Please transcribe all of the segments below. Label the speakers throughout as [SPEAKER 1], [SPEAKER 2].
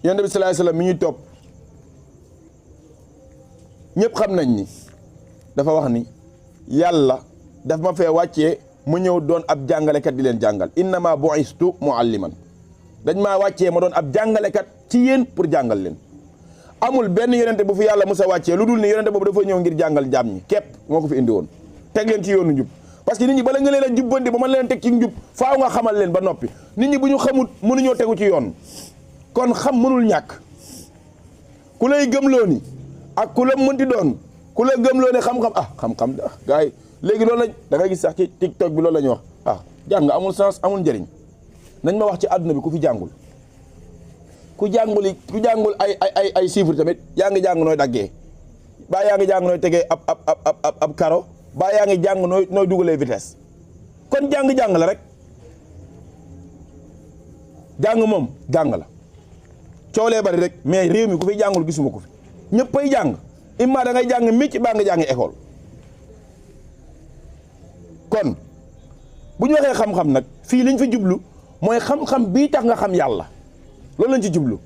[SPEAKER 1] yonent bi sallallahu alayhi wasallam mi ñuy topp ñëpp xam nañ ni dafa wax ni yàlla daf ma fee wàccee mu ñëw doon ab jàngalekat di leen jàngal innama bu'istu mualliman dañ maa wàccee ma doon ab jàngalekat ci yéen pour jàngal leen amul benn yonente bu fi yàlla mos a wàccee lu dul ni yonente boobu dafa ñëw ngir jàngal jaam ñi képp moo ko fi indi woon teg leen ci yoonu njub parce que nit ñi bala nga leen a jubbandi ba mën leen teg ci njub faaw nga xamal leen ba noppi nit ñi bu ñu xamut mënuñoo tegu ci yoon kon xam mënul ñàkk ku lay gëmloo ni ak ku la mënti doon ku la gëmloo ne xam-xam xam-xam gars yi léegi loolu la da ngay gis sax ci TikTok bi loolu la ñuy wax jàng amul sens amul njëriñ nañ ma wax ci àdduna bi ku fi jàngul ku jàngul ay chiffres tamit yaa ngi jàng nooy daggee baa yaa ngi jàng nooy tegee ab karo baa yaa ngi jàng nooy dugalee vitesse kon jàng la rek jàng moom jàng la coolee bari rek mais réew mi ku fi jàngul gisuma ko fi ñëppay jàng imma da ngay jàng métier baa nga jàng école kon bu ñu waxee xam-xam nag fii liñ fi jublu mooy xam-xam bii tax nga xam yàlla loolu lañ ci jublu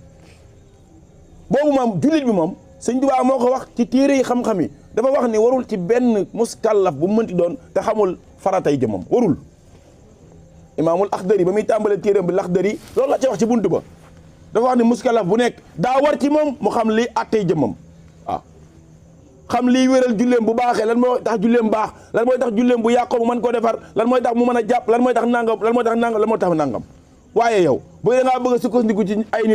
[SPEAKER 1] boobu moom jullit bi moom Sëñ Tuubaa moo ko wax ci téere yi xam-xam yi dafa wax ni warul ci benn muskallaf bu mënti doon te xamul faratay jëmam warul imaamul Axdari ba muy tàmbalee téeram bi Laxdari loolu la ci wax ci buntu ba dafa wax ni muskallaf bu nekk daa war ci moom mu xam li attey jëmam waaw xam liy wéral julleem bu baaxee lan mooy tax julleem baax lan mooy tax julleem bu yàqoo mu mën koo defar lan mooy tax mu mën a jàpp lan mooy tax nangam lan mooy tax nangam waaye yow bu da ngaa bëgg a sukkandiku ci ay nit